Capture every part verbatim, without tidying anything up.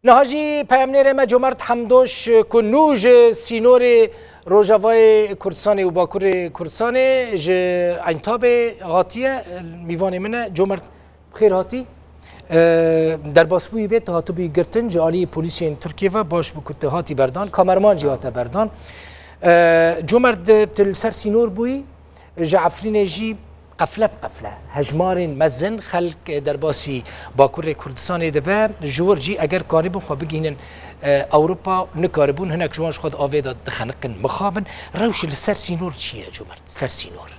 Niha jî peyamnêrê me Comert Hemdoş, ku nû ji sînorê Rojavayê Kurdistanê û Bakurê Kurdistanê ji Eyntabê hatiye, mîvanê min e. Comert, bi xêr hatî. Ee, derbasbûyî bê, tu hatibûyî girtin ji aliyê polîsên Tirkiyê ve, baş bû ku tu hatî berdan. Kamerman jî hate berdan. Ee, Comert, tu li ser sînor bûyî, ji Efrînê jî qefle bi qefle hejmarên mezin xelk derbasî Bakurê Kurdistanê dibe. Ji wir jî eger karibûn xwe bigihînin, e, Ewropa, nikaribûn, hinek ji wan ji xwe di avê de dixeniqin, mixabin. Rewş li ser sînor çi ye, Comert? Ser sînor.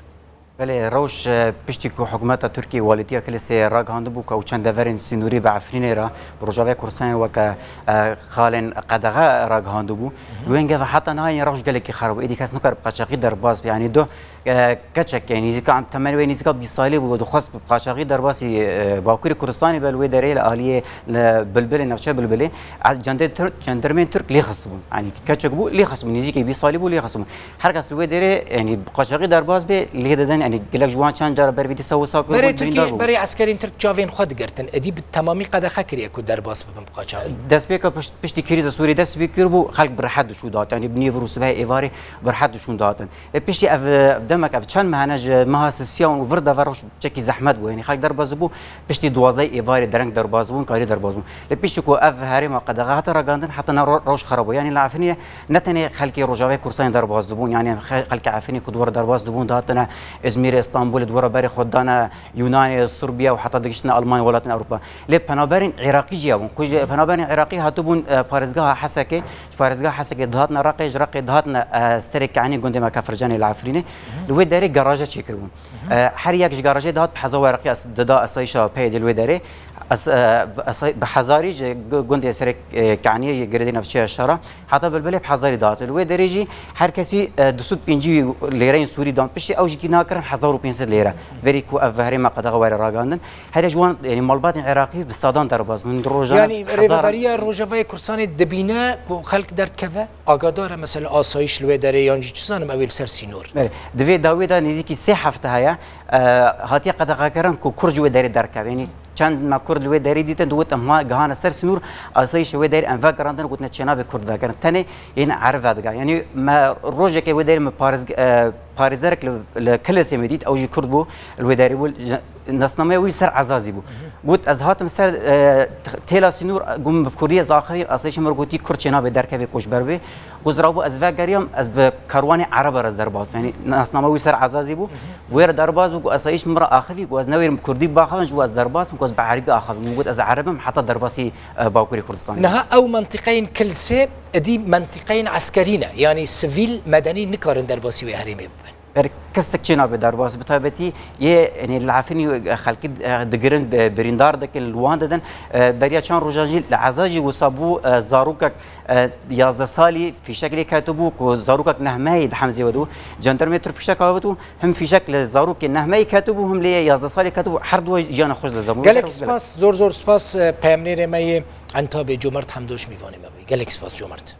Belê, rewş, e, piştî ku hikûmeta Tirkiyê, walîtiya Kilisê ragihandibû ku ew çend deverên sînorî bi Efrînê re, bi Rojavayê Kurdistanê weke, e, xalên qedexe ragihandibû. Li wê geve heta niha yê rewş gelekî xerab bû. Êdî kes nikare bi qaçaxî derbas be. Yanî do, e, keçek, yanî nîzîka, temenê wê nîzîka bîst salî bû, dixwest bi qaçaxî derbasî, e, Bakurê Kurdistanê be, li wê derê li aliyê, li Bilbilê, navçeya Bilbilê, ez cendê Tirk, cendermên Tirk lê xistibûn. Yanî keçek bû, lê xistibûn. Nîzîkî bîst salî bû, lê xistibûn. Her kes li wê derê, yanî bi qaçaxî derbas bê, lê didin, yanî gelek ji wan çend cara ber vê dîsa wisa kir, Berê birîndar Tirkî, bû. Berê eskerên Tirk çavên xwe digirtin. Êdî bi temamî qedexe kiriye ku derbas bibin bi qaçaxî. Destpêka pişt-, piştî krîza Sûriyê dest pê kir bû, xelk bi rehet dişûn dihat. Yanî bi nîvir û sibehê êvarê bi rehet dişûn dihatin. Lê piştî ev, ev demek, ev çend mehane ji meha sisiya û vir de ve rewş çekî zehmet bû. Yanî xelk derbas bû, piştî duwazdeh êvarê dereng derbas bûn, karî derbas bûn. Lê piştî ku ev herêma qedexe hate ragihandin, heta niha ro-, rewş xerab bû. Yanî li Efrînê ne tenê xelkê Rojavayê Kurdistanê derbas dibûn, yanî xe-, xelkê Efrînê ku dûra derbas dibûn, dihatine Îzmîrê, Stenbolê, dûra berê xwe dane Yûnanê, Sirbiya û heta digiştine Almanya, welatên Ewropa. Lê penaberên Iraqî jî hebûn. Ku ji penaberên Iraqî hatibûn, e, parêzgeha Hesekê, ji parêzgeha Hesekê dihatine Reqê, ji Reqê dihatine, e, serê Kenî gundê me Kefircanê li Efrînê. Li wê derê garaje çêkiribûn. E, her yek ji garajê dihat bi hezar werqî as-, dida asayîşa P Y D'ê li wê derê. As-, e, bi asay-, bi hezarî ji gu-, gundê serê, e, Keniyê, ji girêdê navçeya Şara, heta Bilbilê bi hezarî dihat. Li wê derê jî her kesî, e, du sed pêncî lêreyên Sûrî dan piştî, ew jî kî nakirin hezar û pênc sed lêre. Berî ku ev herêma qedexe were ragihandin. Her ji wan, yanî malbatên Iraqî bi sedan derbas bûn. Di rojan Yanî hezaran Rêveberiya Rojavayê Kurdistanê dibîne ku xelk derdikeve? Agadar e, mesela, asayîş li wê derê yan jî çi zanim ew ê li ser sînor? Belê. Di vê dawê de nêzîkî sê hefte heye, e, hatiye qedexekirin ku Kurd ji wê derê derkeve. Yanî çend me Kurd li wê derê dîtin, digot em ha gihane ser sînor, asayîşê wê derê em vegerandin, gotine çênabe Kurd vegerin. Tenê yên Erib vediga. Yanî me rojekê wê derê me parêz-, e, parêzerek li, li Kilisê me dît, ew jî Kurd bû, li wê derê bû, ji, nasnameya wî ser Ezazî bû. Got, ez hatim ser, e, têla sînor, got, min bi kurdî ez axivîm, asayîşê min gotî, Kurd çênabe derkevê koçber bê. Got, ez rabû, ez vegeriyam, ez bi karwanê Ereba re ez derbas bim. Yanî nasnama wî ser Ezazî bû. Wê re derbas bû, got, asayîş min re axivî, got, ez newêrim bi kurdî biaxivim, ji bo ez derbas bim, got, ez bi Eribî axivim. Min got, ez Erib im heta derbasî, e, Bakurê Kurdistanê. Niha ew mentiqeyên Kilsê, êdî mentiqeyên eskerî ne. Yanî sivîl, medenî nikarin derbasî wê herêmê bibin. Ber kesek çênabe derbas, bi taybetî yê, yanî li Efrînê xelkî, e, digirin, e, birîndar dikin, li wan didin. E, beriya çend rojan jî li Eza jî wisa bû, e, zarokek, e, yazdeh salî fîşek lê ketibû ku zarokek neh mehî di Hemzê ve dibû. Jandarmê Tirk fîşek avêt û him fîşek li zarokê neh mehî ketibû, him lê yazdeh salî ketibû. Her du jiyana xwe ji dest dan. Gelek spas, zor zor spas, e, peyamnêrê me yê Entabê Comert Hemdoş mîvanê me bû. Gelek spas Comert.